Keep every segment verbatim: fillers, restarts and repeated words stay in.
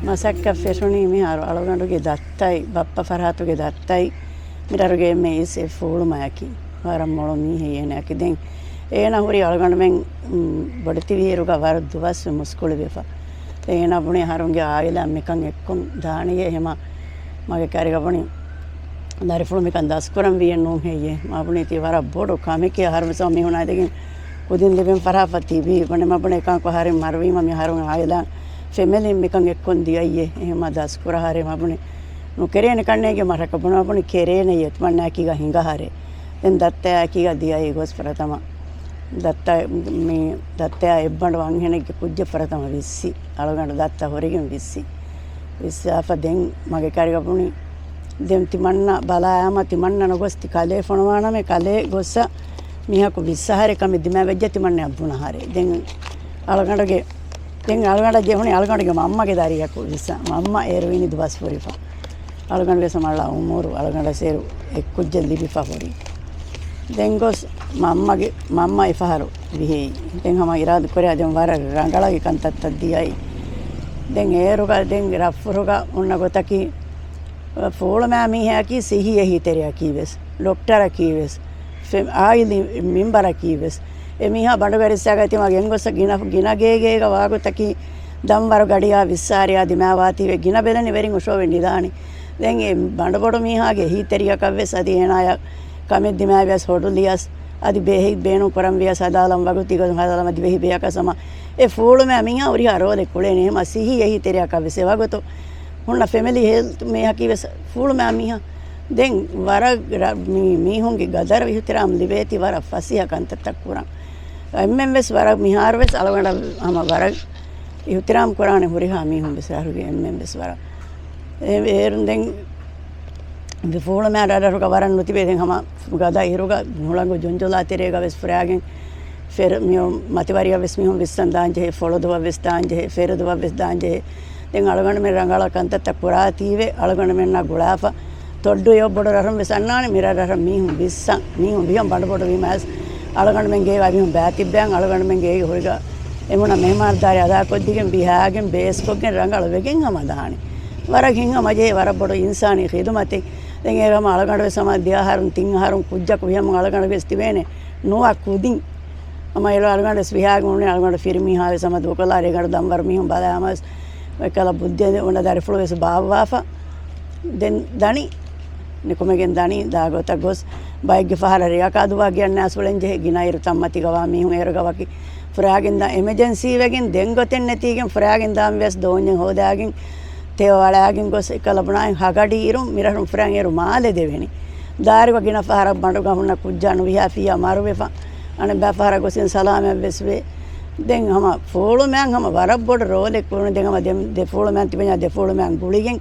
މަސައްކަތް ފެށުނީ މިހާރު އަޅުގަނޑުގެ ދައްތައި، ބައްޕަ ފަރާތުގެ ދައްތައި، މިރަށުގެ އެންމެ އިސް އެ ފޫޅުމަޔަކީ. ވަރަށް މޮޅު މީހެއް އޭނައަކީ. ދެން އޭނަ ހުރީ އަޅުގަނޑުމެން، މް، ބޮޑެތިވިއިރުގަ ވަރަށް ދުވަސްވެ މުސްކުޅިވެފަ. އޭނަ ބުނި އަހަރުންގެ އާއިލާ މިކަން އެއްކޮން ދާނެޔޭ ހެމަ މަގެ ކައިރިގަ ބުނި ދަރިފުޅު މިކަން ދަސްކުރަން ވީއެއް ނޫން ހެއްޔޭ؟ މަ ބުނީ ތީ ވަރަށް ބޮޑު ކަމެކޭ އަހަރު މިސާ މީހުނާ ދެގެން ކުދިން ލިބެން ފަރާފަ ތިބީ. ބުނި މަ ބުނި އެކަންކޮ އަހަރެން މަރުވީމަ މި އަހަރުން އާއިލާ ފެމިލީ މިކަން އެއްކޮން ދިޔައީ. އެހެމަ ދަސްކުރަހާރެ މަ ބުނި ނުކެރޭނެ ކަންނޭގެ މަ ރަކަ ބުނި މަ ބުނި ކެރޭނެ އެތުމަންނާކީގަ ހިނގަހާރެ. ދެން ދައްތަޔާ އެކީގަ ދިޔައީ ގޮސް ފުރަތަމަ ދައްތަ މި ދައްތަޔާ އެއްބަނޑު އަންހެނެއްގެ ކުއްޖެއް ފުރަތަމަ ވިއްސި. އަޅުގަނޑު ދައްތަ ހުރިގެން ވިއްސި. ވިއްސާފަ ދެން މަގެ ކައިރިގަ ބުނި ދެން ތިމަންނަ ބަލާޔާމަ ތިމަންނަ ނުގޮސް ތި ކަލޭ ފޮނުވާނަމޭ ކަލޭ ގޮއްސަ މީހަކު ވިއްސަހާރެ ކަމެއް ދިމާވެއްޖެ ތިމަންނަ ބުނަހާރެ. ދެން އަޅުގަނޑުގެ ދެން އަޅުގަނޑަށް ޖެހުނީ އަޅުގަނޑުގެ މަންމަގެ ދަރިއަކު ވިއްސަ. މަންމަ އޭރު އިނީ ދުވަސް ފުރިފަ. އަޅުގަނޑުވެސް މަޅާ އުމުރު އަޅުގަނޑަށް އޭރު އެއްކުއްޖެއް ލިބިފަ ހުރި. ދެން ގޮސް މަންމަގެ، މަންމަ އެފަހަރު ވިހޭ. ދެން ހަމަ އިރާދަ ކުރޭ ދެން ވަރަށް ރަނގަޅަގެ ކަންތައްތައް ދިޔައީ. ދެން އޭރުގަ ދެން ރަށްފުރުގަ އޮންނަ ގޮތަކީ، ފޫޅުމާ މީހަކީ ސިހީ އެހީތެރިއަކީ ވެސް، ޑޮކްޓަރަކީ ވެސް، ފެ-، އާއިލީ މިންބަރަކީ ވެސް، އެ މީހާ ބަނޑުގަ ރިއްސާގަތީމަ ގެންގޮސް ގިނަ، ގިނަ ގޭގޭގަ ވާގޮތަކީ ދަންވަރު ގަޑިއާ ވިއްސާރިއާ ދިމާވާތީވެ ގިނަ ބެލެނި ވެރިން އުށޯވެ ނިދާނެ. ދެން އެ ބަނޑުބޮޑު މީހާގެ އެހީތެރިއަކަށް ވެސް އަދި އޭނާޔަށް ކަމެއް ދިމާވިޔަސް ހޮޑުލިޔަސް އަދި ބޭހެއް ބޭނުން ކުރަން ވިޔަސް ހަދާލަން ވަގުތީގަ ހަދާލަމަ ދިވެހި ބެޔަކަސް ހަމަ އެ ފޫޅުމާ މީހާ ހުރިހާ ރޯލެއް ކުޅޭނެ. ހަމަ ސިހީ އެހީތެރިއަކަށް ވެސް އެ ވަގުތު ހުންނަ ފެމިލީ ހެލްތު މީހަކީ ވެސް ފޫޅުމާ މީހާ. ދެން ވަރަށް ރަ-، މީ-، މީހުންގެ ގަދަރު އިހުތިރާމް ލިބޭތީ ވަރަށް ފަސޭހަ ކަންތައްތައް ކުރަން. އެންމެން ވެސް ވަރަށް މިހާރު ވެސް އަޅުގަނޑަށް ހަމަ ވަރަށް އިހުތިރާމް ކުރާނެ ހުރިހާ މީހުން ވެސް ރަށުގެ އެންމެން ވެސް ވަރަށް. އެ-، އޭރުން ދެން ފޫޅުމާ ރަށްރަށުގަ ވަރަށް ނުތިބޭ. ދެން ހަމަ ގަދަ އިރުގަ ހުޅަނގު ޖުންޖުލާ ތެރޭގަ ވެސް ފުރާގެން ފެރު-، މި-، މަތިވަރިއަށް ވެސް މީހުން ވިއްސަން ދާން ޖެހޭ، ފޮޅުދުވަށް ވެސް ދާން ޖެހޭ، ފެރުދުވަށް ވެސް ދާން ޖެހޭ. ދެން އަޅުގަނޑުމެން ރަނގަޅަށް ކަންތައްތައް ކުރާތީވެ، އަޅުގަނޑުމެންނާ ގުޅާފަ ތޮއްޑު އެއޮށް ބޮޑު ރަށުން ވެސް އަންނާނެ މިރަށް ރަށަށް މީހުން ވިއްސަން، މީހުން ވިހަން ބަނޑުބޮޑު ވީމަ އަޅުގަނޑުމެން ގޭގަ މީހުން ބާތިއްބައިން އަޅުގަނޑުމެން ގޭގެ ހުރިގަ އެމުނަ މެހެމާންދާރީ އަދާކޮށްދިގެން ވިހާގެން ބޭސްކޮށްގެން ރަނގަޅު ވެގެން ހަމަ ދާނެ. ވަރަށް ހިތްހަމަޖެހޭ ވަރަށް ބޮޑު އިންސާނީ ޚިދުމަތެއް. ދެން އޭރު ހަމަ އަޅުގަނޑު ވެސް ހަމަ ދެ އަހަރުން ތިން އަހަރުން ކުއްޖަކު ވިހަމުން އަޅުގަނޑު ވެސް ތިބޭނެ ނުވަ ކުދިން. ހަމަ އެޅު އަޅުގަނޑު ވެސް ވިހާގެން އުޅެނީ އަޅުގަނޑު ފިރިމީހާ ވެސް ހަމަ ދޫކޮށްލާ ރޭގަނޑު ދަންވަރު މީހުން ބަލާ ހަމަ ވެސް އެކަލަ ބުއްދި އޮންނަ ދަރިފުޅު ވެސް ބާއްވާފަ. ދެން ދަނީ. ނިކުމެގެން ދަނީ ދާގޮތަށް ގޮސް ބައެއްގެ ފަހަރަށް ރެޔަކާ ދުވާ ގެއަށް ނާސް އުޅެން ޖެހޭ ގިނަ އިރު ތަންމަތިގަ ވާ މީހުން އޭރުގަ ވަކި ފުރާގެން ދާ އެމަޖެންސީ ވެގެން ދެން ގޮތެއް ނެތީގެން ފުރާގެން ދާން ވެސް ދޯންޏެއް ހޯދާގެން ތެޔޮ އަޅާގެން ގޮސް އެކަލަ ބުނާއިން ހަގަޑި އިރު މިރަށުން ފުރާން އޭރު މާލެ ދެވެނީ. ދާރިގަ ގިނަ ފަހަރަށް ބަނޑުގަ ހުންނަ ކުއްޖާ ނުވިހާ ފިއްޔާ މަރުވެފަ. އަނެއް ބައި ފަހަރަށް ގޮސް ސަލާމަތް ވެސް ވޭ. ދެން ހަމަ ފޫޅުމާ ހަމަ ވަރަށް ބޮޑު ރޯލެއް ކުރުނު. ދެން ހަމަ ދެ، ދެ ފޫޅުމާ ތިބެންޏާ ދެ ފޫޅުމާ ގުޅިގެން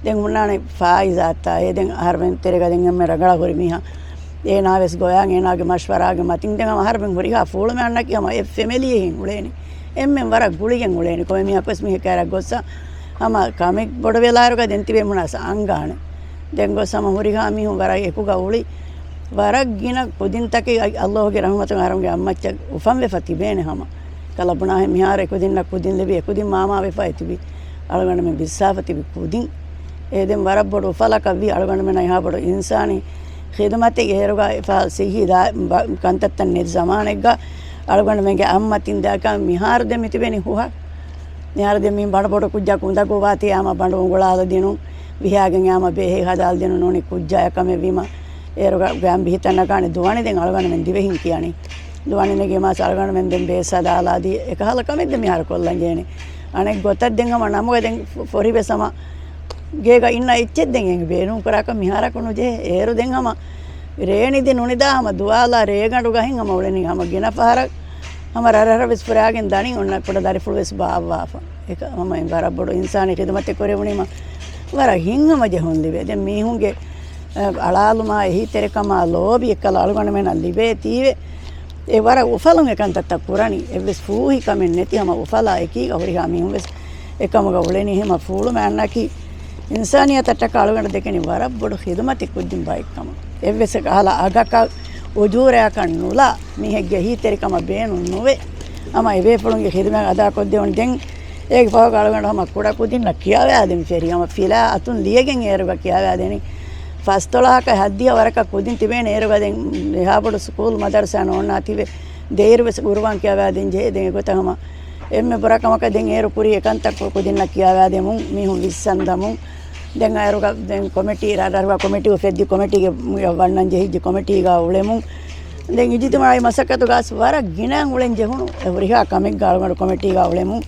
ދެން ހުންނާނެ ފާއިޒާ އަތާ. އޭ ދެން އަހަރުމެން ތެރޭގަ ދެން އެންމެ ރަނގަޅަށް ހުރި މީހާ. އޭނާ ވެސް ގޮޔާން އޭނާގެ މަޝްވަރާގެ މަތިން ދެން ހަމަ އަހަރުމެން ހުރިހާ ފޫޅުމާންނަކީ ހަމަ އެ ފެމިލީއެއް އުޅޭނެ. އެންމެން ވަރަށް ގުޅިގެން އުޅޭނެ. ކޮންމެ މީހަކު ވެސް މީހެއް ކައިރަށް ގޮއްސަ ހަމަ ކަމެއް ބޮޑުވެލާއިރުގަ ދެން ތިބޭ މުނާސަ އަންގާނެ. ދެން ގޮސް ހަމަ ހުރިހާ މީހުން ވަރަށް އެކުގަ އުޅި. ވަރަށް ގިނަ ކުދިންތަކެއް އައި، އައްލޯހުގެ ރަޙުމަތުން އަހަރުމެންގެ އައްމައްޗަށް އުފަންވެފަ ތިބޭނެ ހަމަ. ކަލަ ބުނާހެން މިހާރު އެކުދިންނަށް ކުދިން ލިބި އެކުދިން މާމާވެފައި ތިބި. އަޅުގަނޑުމެން ވިއްސާފަ ތިބި ކުދިން. އެ ދެން ވަރަށް ބޮޑު އުފަލަކަށް ވީ އަޅުގަނޑުމެންނަށް އެހާ ބޮޑު އިންސާނީ ޚިދުމަތެއް އޭރުގަ އެފަހަރު ސިއްހީ ދާ، ބަ، ކަންތައްތައް ނެތް ޒަމާނެއްގަ އަޅުގަނޑުމެންގެ އައްމަ ތިން ދާކަށް މިހާރު ދެން މިތިބެނީ ހުހަށް. މިހާރު ދެން މި ބަނޑު ބޮޑު ކުއްޖާ ކުނދަގޫ ވާތީ އާމަ ބަނޑު އުނގުޅާލަ ދިނުން، ވިހާގެން އާމަ ބޭހެއް ހަދާލަ ދިނުން ނޫނީ ކުއްޖާޔަށް ކަމެއް ވީމަ، އޭރުގަ ގައިމް ބިހިތައް ނަގާނެ ދުވަނި ދެން އަޅުގަނޑުމެން ދިވެހިން ކިޔަނީ. ދުވަނި ނެގީމަސް އަޅުގަނޑުމެން ދެން ބޭސް ހަދާލާ ދީ އެކަހަލަ ކަމެއް ދެން މިހާރު ކޮށްލަން ޖެހޭނީ. އަނެއް ގޮތަށް ދެން ހަމަ ނަމުގަ ދެން ފޮ، ފޮރި ވެސް ހަމަ ގޭގަ އިންނަ އެއްޗެއް ދެން އެނގި ބޭނުން ކުރާކަށް މިހާރަކު ނުޖެހޭ. އޭރު ދެން ހަމަ ރޭނިދި ނުނިދާ ހަމަ ދުވާލާ ރޭގަނޑުގަ ހިން ހަމަ އުޅެނީ ހަމަ ގިނަ ފަހަރަށް ހަމަ ރަށްރަށް ވެސް ފުރާގެން ދަނީ އޮންނަ ކުޑަ ދަރިފުޅު ވެސް ބާއްވާފަ. އެކަ ހަމަ ވަރަށް ބޮޑު އިންސާނީ ޚިދުމަތެއް ކުރެވުނީމަ ވަރަށް ހިތްހަމަޖެހުން ލިބޭ. ދެން މީހުންގެ، އަ، އަޅާލުމާ އެހީތެރިކަމާ ލޯބި އެއްކަލަ އަޅުގަނޑުމެންނަށް ލިބޭތީވެ. އެ ވަރަށް އުފަލުން އެކަންތައްތައް ކުރަނީ. އެއްވެސް ފޫހި ކަމެއް ނެތި ހަމަ އުފަލާ އެކީގަ ހުރިހާ މީހުން ވެސް އެކަމުގަ އުޅެނީ. ހަމަ ފޫޅުމާންނަކީ އިންސާނިއްޔަތަށްޓަކާ އަޅުގަނޑު ދެކެނީ ވަރަށް ބޮޑު ޚިދުމަތެއް ކުދިން ބައެއްކަމަށް. އެއްވެސް ކަހަލަ އަގަކަށް އުޖޫރައަކަށް ނުލާ މީހެއްގެ އެހީތެރިކަމަށް ބޭނުން ނުވޭ. ހަމަ އެބޭފުޅުންގެ ޚިދުމަތް އަދާކޮށްދެވުނު. ދެން އޭގެ ފަހުގަ އަޅުގަނޑު ހަމަ ކުޑަކުދިންނަށް ކިޔަވާދެން ފެށި. ހަމަ ފިލާ އަތުން ލިޔެގެން އޭރުގަ ކިޔަވާދެނީ. ފަސްދޮޅަހަކަށް ހަތްދިހަ ވަރަކަށް ކުދިން ތިބޭނެ އޭރުގަ. ދެން އެހާބޮޑު ސްކޫލް މަދަރުސާ ނޯންނާ ތިބެ ދޭއިރު ވެސް ގުރުއާން ކިޔަވާދޭން ޖެހޭ. ދެން އެގޮތަށް ހަމަ އެންމެ ބުރަކަމަކަށް ދެން އޭރު ކުރީ އެކަންތައް ކުދިންނަށް ކިޔަވާދެމުން، މީހުން ވިއްސަންދަމުން. ދެން އޭރުގަ ދެން ކޮމިޓީ، ރަށްރަށުގަ ކޮމިޓީ އުފެއްދި ކޮމިޓީގެ ވަންނަން ޖެހިއްޖެ ކޮމިޓީގަ އުޅެމުން. ދެން އިޖުތިމާޢީ މަސައްކަތުގަ ވަރަށް ގިނައިން އުޅެން ޖެހުނު އެ ހުރިހާ ކަމެއްގަ އަޅުގަނޑު ކޮމިޓީގަ އުޅެމުން.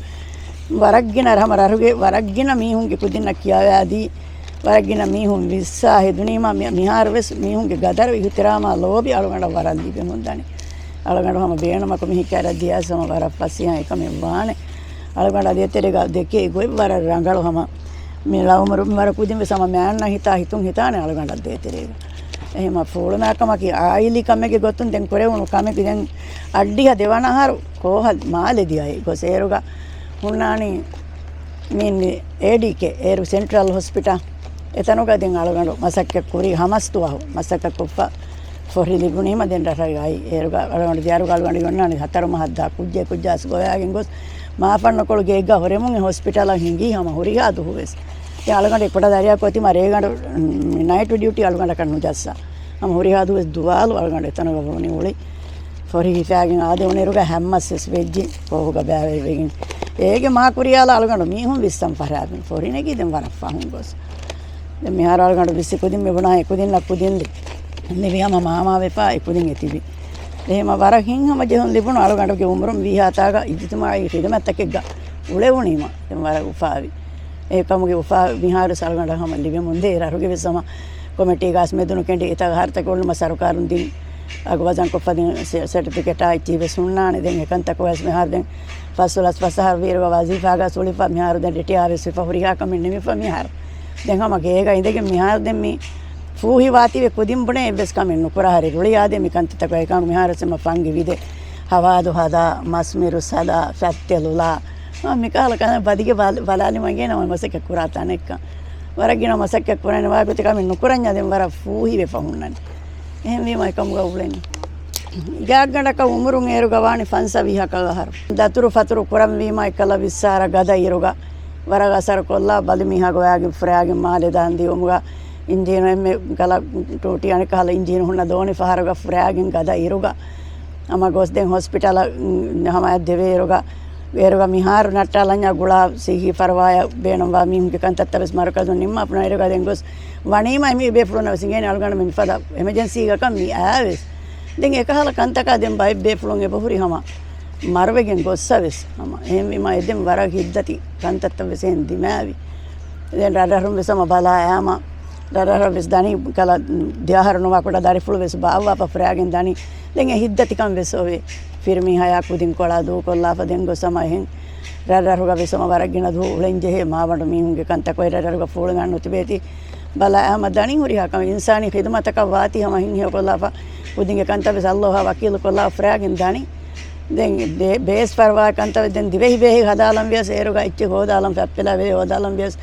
ވަރަށް ގިނަ ރަހަމަ ރަށުގެ ވަރަށް ގިނަ މީހުންގެ ކުދިންނަށް ކިޔަވާދީ. ވަރަށް ގިނަ މީހުން ވިއްސާ ހެދުނީމާ މި-، މިހާރު ވެސް މީހުންގެ ގަދަރު އިޙުތިރާމާ ލޯބި އަޅުގަނޑަށް ވަރަށް ލިބެމުން ދަނީ. އަޅުގަނޑު ހަމަ ބޭނުމަކު މި ހިކައިރަށް ދިޔަސް ހަމަ ވަރަށް ފަސޭހަ އެކަމެއް ވާނެ. އަޅުގަނޑަށް ދޭތެރޭގަ ދެކޭ ގޮތް ވަރަށް ރަނގަޅު. ހަމަ މި ޅައުމަރު މި ވަރަށް ކުދިން ވެސް ހަމަ މާންނަ ހިތާ ހިތުން ހިތާނެ އަޅުގަނޑަށް ދޭތެރޭގަ. އެހެމަ ފޫޅުމާ ކަމަކީ އާއިލީ ކަމެއްގެ ގޮތުން ދެން ކުރެވުނު ކަމެކޭ. ދެން އައްޑިހަ ދެވަނަ އަހަރު ކޯހަލް މާލެ ދިޔައީ ގޮސް އޭރުގަ ހުންނާނީ މި އޭޑީކޭ އޭރު ސެންޓްރަލް ހޮސްޕިޓަލް. އެތަނުގަ ދެން އަޅުގަނޑު މަސައްކަތް ކުރީ ހަމަސް ދުވަހު މަސައްކަތް ކޮށްފަ ފޮށި ލިބުނީމަ ދެން ރަށަށް އައި. އޭރުގަ އަޅުގަނޑު ދިޔައިރުގަ އަޅުގަނޑު އޮންނާނީ ހަތަރު މަހަށް ދާ ކުއްޖެއް ކުއްޖާސް ގޮވައިގެން ގޮސް މާފަންނުކޮޅު ގެއެއްގަ ހުރެމުން އެ ހޮސްޕިޓަލަށް ހިނގީ ހަމަ ހުރިހާ ދުވަހު ވެސް. ދެން އަޅުގަނޑު އެ ކުޑަ ދަރިއަކު އޮތީމަ ރޭގަނޑު ނައިޓް ޑިއުޓީ އަޅުގަނޑަކަށް ނުޖައްސާ. ހަމަ ހުރިހާ ދުވަހު ވެސް ދުވާލު އަޅުގަނޑު އެތަނުގަ ހުރުނީ އުޅި. ފޮށި ހިފާގެން އާދެވުނުއިރުގަ ހައްމަސް ވެސް ވެއްޖި ކޯހުގަ ބައިވެރިވެގެން. އޭގެ މާ ކުރިޔާލަ އަޅުގަނޑު މީހުން ވިއްސަން ފަށާފިން ފޮށި ނެގީ ދެން ވަރަށް ފަހުން ގޮސް. ދެން މިހާރު އަޅުގަނޑު ވިއްސި ކުދިން މި ބުނާ އެކުދިންނަށް ކުދިން ލި-، ލިބި ހަމަ މާމާ ވެފާ އެކުދިން އެ ތިބި. އެހެމަ ވަރަށް ހިތްހަމަޖެހުން ލިބުނު އަޅުގަނޑުގެ އުމުރުން ވީހާތާގަ އިޖުތިމާޢީ ޚިދުމަތްތަކެއްގަ އުޅެވުނީމަ ދެން ވަރަށް އުފާވި. އެކަމުގެ އުފާ މިހާރު ސަލްގަނޑަށް ހަމަ ލިބެމުންދޭ. ރަށުގެ ވެސް ހަމަ ކޮމިޓީގަ އަސް މެދުނު ކެނޑި އެތައް އަހަރުތަކެއް އުޅުމަށް ސަރުކާރުން ދިން އަގު ވަޒަންކޮށްފަ ދިން ސެ-، ސެޓްފިކެޓާ އެއްޗިހި ވެސް ހުންނާނެ. ދެން އެކަންތަކުގަ ވެސް މިހާރު ދެން ފަސްދޮޅަސް ފަސް އަހަރު ވީއިރުގަ ވަޒީފާގަ އުޅިފަ މިހާރު ދެން ރިޓަޔާ ވެސް ވެފަ ހުރިހާ ކަމެއް ނިމިފަ މިހާރު. ދެން ހަމަ ގޭގަ އިނދެގެން މިހާރު ދެން މި ފޫހި ވާތީވެ ކުދިން ބުނޭ އެއްވެސް ކަމެއް ނުކުރާ ހަރި ރުޅިއާދޭ މި ކަންތައްތަކަށް. އެކަމަކު މިހާރު ވެސް އެމަ ފަންގި ވިދެ ހަވާދު ހަދާ، މަސްމިރުސް ހަދާ، ފައްތެލުލާ، މިކަހަލަ ކަން ބަދިގެ ބަލ-، ބަލާލި މަގޭ ނަމަ މަސައްކަތް ކުރާ ތަނެއްކަން. ވަރަށް ގިނަ މަސައްކަތް ކުރާނެ ވާގޮތެއް ކަމެއް ނުކުރަންޏާ ދެން ވަރަށް ފޫހިވެފަ ހުންނަނީ. އެހެންވީމަ އެކަމުގަ އުޅެނީ. ގާތްގަނޑަކަށް އުމުރުން އޭރުގަ ވާނީ ފަންސަވީހަކަށް އަހަރު. ދަތުރު ފަތުރު ކުރަންވީމަ އެއްކަލަ ވިއްސާރަ ގަދަ އިރުގަ ވަރަށް އަސަރުކޮށްލާ ބަލި މީހާ ގޮވާގެން ފުރާގެން މާލެ ދާން ދިއުމުގަ އިންޖީނު އެންމެ ކަލަ ޓޫޓީ އަނެއްކަހަލަ އިންޖީނު ހުންނަ ދޯނި ފަހަރުގަ ފުރާގެން ގަދަ އިރުގަ ހަމަ ގޮސް ދެން ހޮސްޕިޓަލަށް، ހަމަ އަތް ދެވޭ އިރުގަ އޭރުގަ މިހާރު ނައްޓާލަންޏާ ގުޅާ ސިއްހީ ފަރުވާޔަށް ބޭނުންވާ މީހުންގެ ކަންތައްތައް ވެސް މަރުކަޒުން ނިންމާފަ އޭރުގަ ދެން ގޮސް ވަނީމަ އެމީ ބޭފުޅުންނަށް ވެސް އިނގޭނެ އަޅުގަނޑުމެން މިފަދަ އެމަޖެންސީގަކަށް މި އާވެސް. ދެން އެކަހަލަ ކަންތަކާ ދެން ބައެއް ބޭފުޅުން އެބަހުރި ހަމަ މަރުވެގެން ގޮއްސަ ވެސް ހަމަ. އެހެންވީމަ އެދެން ވަރަށް ހިތްދަތި ކަންތައްތައް ވެސް އެހެން ދިމާވި. ދެން ރަށްރަށުން ވެސް ހަމަ ބަލާ އައިމަ ރަށްރަށަށް ވެސް ދަނީ ކަލަ ދެއަހަރު ނުވާ ކުޑަ ދަރިފުޅު ވެސް ބާއްވާފަ ފުރާގެން ދަނީ. ދެން އެ ހިތްދަތިކަން ވެސް އޮވޭ. ފިރިމީހާޔާ ކުދިން ކޮޅާ ދޫކޮށްލާފަ ދެން ގޮސް ހަމަ އެހެން ރަށްރަށުގަ ވެސް ހަމަ ވަރަށް ގިނަ ދުވަހު އުޅެން ޖެހޭ މާބަނޑު މީހުންގެ ކަންތައް އޮތް ރަށްރަށުގަ ފޫޅުމާ ނުތިބޭތީ. ބަލާ ހަމަ ދަނީ ހުރިހާ ކަމެއް އިންސާނީ ޚިދުމަތަކަށް ވާތީ ހަމަ ހިތްހެޔޮކޮށްލާފަ ކުދިންގެ ކަންތައް ވެސް އައްލޯހާ ވަކީލުކޮށްލާ ފުރާގެން ދަނީ. ދެން ބޭ-، ބޭސް ފަރުވާ ކަންތައް ވެސް ދެން ދިވެހި ބޭހެއް ހަދާލަން ވިޔަސް އޭރުގަ އެއްޗެއް ހޯދާލަން ފަތްޕިލާ ބޭހެއް ހޯދާލަން ވިޔަސް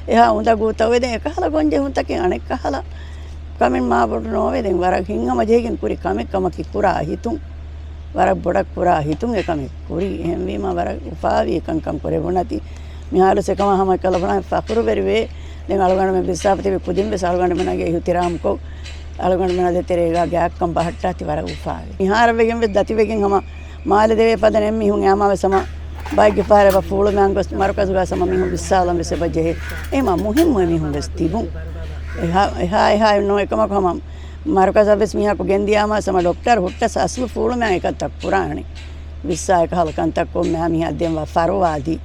އެހާ އުނދަގޫތައް އޮވެ. ދެން އެކަހަލަ ގޮންޖެހުންތަކެއް އަނެއްކަހަލަ ކަމެއް މާބޮޑު ނޯވެ. ދެން ވަރަށް ހިތްހަމަޖެހިގެން ކުރި ކަމެއް ކަމަކީ ކުރާ ހިތުން. ވަރަށް ބޮޑަށް ކުރާ ހިތުން އެކަމެއް ކުރީ. އެހެންވީމަ ވަރަށް އުފާވީ ކަންކަން ކުރެވުނަތީ. މިހާރު އެކަމާ ހަމަ އެކަލަ ބުނާ ފަޚުރުވެރިވޭ. ދެން އަޅުގަނޑުމެން ވިއްސާފަ ތިބި ކުދިން ވެސް އަޅުގަނޑުމެންނަށް އިޙުތިރާމްކޮށް، އަޅުގަނޑުމެންނާ ދޭތެރޭގަ ގާތްކަން ބަހައްޓާތި ވަރަށް އުފާވޭ. މިހާރަށް ވެގެން ވެސް ދަތިވެގެން ހަމަ މާލެ ދެވޭ ފަދަ އެންމީހުން އާމާ ވެސް ހަމަ ބައެއްގެ ފަހަރަށް އެބަ ފޫޅުމާ ގޮސް މަރުކަޒުގަ ހަމަ މީހުން ވިއްސާލަން ވެސް އެބަ ޖެހޭ. އެހެމަ މުހިއްމު އެމީހުން ވެސް ތިބުން. އެހާ، އެހާ، އެހާ ނޫން އެކަމަކު ހަމަ މަރުކަޒަށް ވެސް މީހަކު ގެންދިޔާމާ ހަމަ ޑޮކްޓަރު ހުއްޓަސް އަސްލު ފޫޅުމާ އެކަންތައް ކުރާނެ. ވިއްސާ އެކަހަލަ ކަންތައް ކޮންމެހާ މީހަށް ދެން ވަ ފަރުވާ ދީ.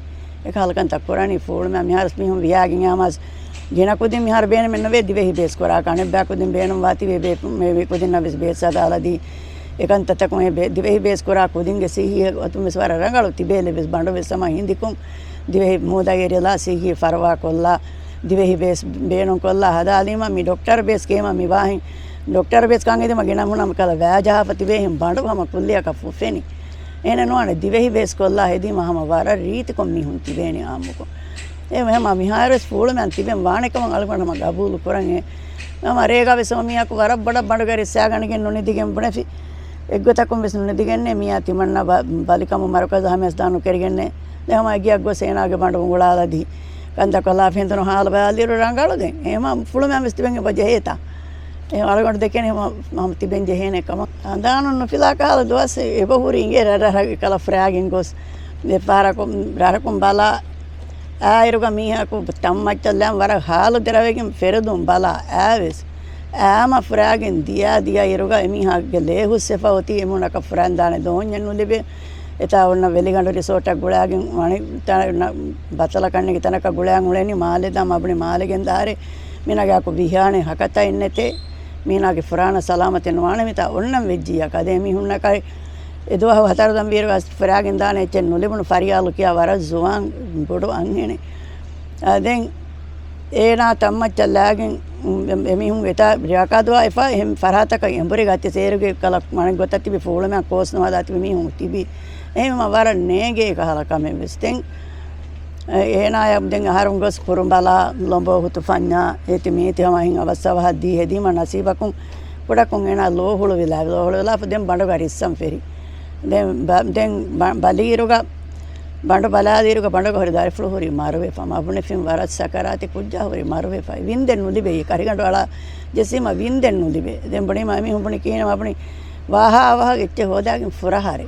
އެކަހަލަ ކަންތައް ކުރާނީ ފޫޅުމާ. މިހާރު ވެސް މީހުން ވިޔާގެން އާމާސް ގިނަ ކުދިން މިހާރު ބޭނުމެއް ނުވޭ ދިވެހި ބޭސް ކުރާކަށް. އަނެއްބަޔަކު ދެން ބޭނުން ވާތީވެ ބޭ-، މޭ-، މޭ ކުދިންނަށް ވެސް ބޭސް ހަދާލަދީ. އެކަންތައްތަކުން އެ ބޭ-، ދިވެހި ބޭސް ކުރާ ކުދިންގެ ސިއްހީ އޮތުން ވެސް ވަރަށް ރަނގަޅު ތިބޭލެއް ވެސް ބަނޑު ވެސް ހަމަ ހިނދިކުން ދިވެހި މޫދައި އެރިލާ ސިއްހީ ފަރުވާ ކޮށްލާ، ދިވެހި ބޭސް ބޭނުން ކޮށްލާ ހަދާލީމަ މި ޑޮކްޓަރު ބޭސް ކޭމަ މި ވާހެން ޑޮކްޓަރު ބޭސް ކާން އެދީމަ ގިނަ ހުނަމަ ކަލަ ވައި ޖަހާފަ ތިބޭހެން ބަނޑު ހަމަ ކުއްލިއަކަށް ފުފެނި. އޭނަ ނުވާނެ ދިވެހި ބޭސް ކޮށްލާ ހެދީމަ ހަމަ ވަރަށް ރީތިކޮށް މީހުން ތިބޭނެ އާއްމުކޮށް. އެ ހަމަ މިހާރުވެސް ފޫޅުމާ ތިބެން ވާނެ ކަމަށް އަޅުގަނޑު ހަމަ ގަބޫލު ކުރަން. އެ ހަމަ ރޭގަ ވެސް ހަމަ މީހަކު ވަރަށް ބޮޑަށް ބަނޑުގަ ރިއްސާގަނޑިގެން ނުނިދިގެން ބުނެފި. އެއްގޮތަކުން ވެސް ނުނިދިގެންނޭ މީހާ ތިމަންނަ ބަ-، ބަލިކަމު މަރުކަޒު ހަމަޔަސް ދާނު ކެރިގެންނޭ. ދެން ހަމަ އެގިއަށް ގޮސް އޭނާގެ ބަނޑު އުނގުޅާލަދީ. ކަންތަކޮށްލާފަ ހިނދުނު ހާލު ބަލާލިއިރު ރަނގަޅު ދެން. އެހެމަ ފުޅުމެން ވެސް ތިބެން އެބަ ޖެހޭތާ. އެ އަޅުގަނޑު ދެކެނީ ހަމަ، ހަމަ ތިބެން ޖެހޭނެ ކަމަށް. ހަނދާނުން ނުފިލާ ކަހަލަ ދުވަސް އެބަ ހުރި އިނގޭ ރަށްރަށް އެކަލަ ފުރާގެން ގޮސް. ދެ ފަހަރަކު ރަށަކުން ބަލާ އާއިރުގަ މީހަކު ތަންމައްޗަށް ލައިން ވަރަށް ހާލު ދެރަވެގެން ފެރުދުން ބަލާ އާވެސް. އާމަ ފުރާގެން ދިޔާ ދިޔަ އިރުގަ އެމީހާގެ ލޭ ހުސްވެފަ އޮތީ އެމޫނަކަށް ފުރާން ދާނެ ދޯންޏެއް ނުލިބޭ. އެތާ އޮންނަ ވެލިގަނޑު ރިސޯޓަށް ގުޅާގެން ވަނި ތަ-، ނަ-، ބަތަލަކަންނެގި ތަނަކަށް ގުޅާ އުޅެނީ މާލެ ދާ މަ ބުނި މާލެގެން ދާރޭ. މީނާގެ އަކު ވިހާނެ ހަކަތައެއް ނެތޭ. މީނާގެ ފުރާނަ ސަލާމަތެއް ނުވާނެ މިތާ އޮންނަން ވެއްޖިއްޔާ ކަދޭ މީހުންނަކަށް އެ ދުވަހު ހަތަރު ދަން ވީރުގަ ފުރާގެން ދާނެ އެއްޗެއް ނުލިބުނު ފަރިޔާލު ކިޔާ ވަރަށް ޒުވާން ބޮޑު އަންހެނެއް. އާ، ދެން އޭނާ ތަންމައްޗަށް ލާގެން، އު، އެ-، އެމީހުން އެތާ ރިޔާކާދުވާ އެފާ އެހެން ފަރާތަކަށް އެނބުރި ގަތި ސޭރުގެ ކަލަ މަނެ ގޮތަށް ތިބި ފޫޅުމެއަށް ކޯސް ނުހަދާ ތިބި މީހުން ތިބި. އެހެން ވަރަށް ނޭނގޭ ކަހަލަ ކަމެއް ވެސް. ދެން އޭނާޔަށް ދެން އަހަރުން ގޮސް ކުރުނބަލާ، ލޮނބޯ ހުތުފަންޏާ، އޭތި މީތި ހަމަ އެހެން އަވަސް އަވަހަށް ދީ ހެދީމަ ނަސީބަކުން ކުޑަކުން އޭނާ ލޯ ހުޅުވިލާ، ލޯ ހުޅުވިލާފަ ދެން ބަނޑުގަ ރިއްސަން ފެރި. ދެން ބަ-، ދެން ބަ-، ބަލީއިރުގަ، ބަނޑު ބަލާލިއިރުގަ ބަނޑުގަ ހުރި ދަރިފުޅު ހުރި މަރުވެފަ. މަ ބުނެފިން ވަރަށް ސަކަރާތި ކުއްޖާ ހުރި މަރުވެފަ. ވިންދެއް ނުލިބޭ. ކަރިގަނޑު އަޅާ ޖެއްސީމަ ވިންދެއް ނުލިބޭ. ދެން ބުނީމަ އެމީހުން ބުނި ކިހިނެއް މަ ބުނި ވާހާ އަވަހަށް އެއްޗެއް ހޯދާގެން ފުރަހަރެ.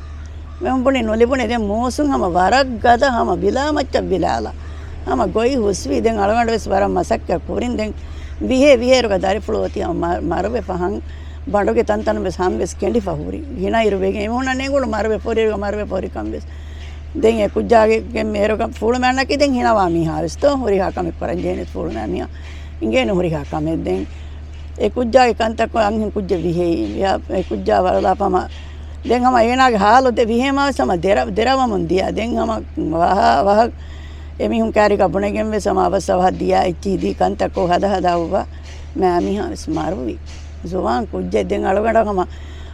މެން ބުނި ނުލިބުނެ. ދެން މޫސުން ހަމަ ވަރަށް ގަދަ ހަމަ ވިލާ މައްޗަށް ވިލާލާ. ހަމަ ގޮތް ހުސްވީ. ދެން އަޅުގަނޑު ވެސް ވަރަށް މަސައްކަތް ކުރިން. ދެން ވިހޭ ވިހޭރުގަ ދަރިފުޅު އޮތީ ހަމަ މަ-، މަރުވެފަ ހަން ބަނޑުގެ ތަންތަނުން ވެސް ހަން ވެސް ކެނޑިފަ ހުރި. ހިނައިރު ވެގެން އެމީހުންނަށް ނެގުނު މަރުވެފަ ހުރިއިރުގަ މަރުވެފަ ހުރި ކަން ވެސް. ދެން އެ ކުއްޖާގެ މޭރުގަ ފޫޅުމެއް ނަކި ދެން ހިނަވާ މީހާ ވެސް ތޯ ހުރިހާ ކަމެއް ކުރަން ޖެހެނީ ފޫޅުމެއް މީހާ އިނގޭނު ހުރިހާ ކަމެއް. ދެން އެ ކުއްޖާގެ ކަންތައް ކޮށް އަންހެން ކުއްޖެއް ވިހޭ. އެ ކުއްޖާ ވަޅުލާފަ ހަމަ ދެން ހަމަ އޭނާގެ ހާލު ދެ ވިހޭ މާ ވެސް ހަމަ ދެރަ-، ދެރަވަމުން ދިޔަ. ދެން ހަމަ ވަހަ-، ވަހަށް އެމީހުން ކާރިގަ ބުނެގެން ވެސް ހަމަ އަވަސް އަވަހަށް ދިޔަ އެއްޗިހި ދީ ކަންތައް ކޮށް ހަދަ ހަދާ އުވާ މާ މީހާ ވެސް މަރުވި. ޒުވާން ކުއްޖެއް ދެން އަޅުގަނޑަށް ހަމަ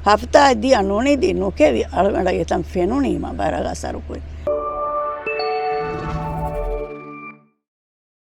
ހަފްތާއެއް ދިޔަ ނުނިދި ނުކެވި އަޅުގަނޑަށް އެތަން ފެނުނީމަ ވަރަށް އަސަރު ކުރި.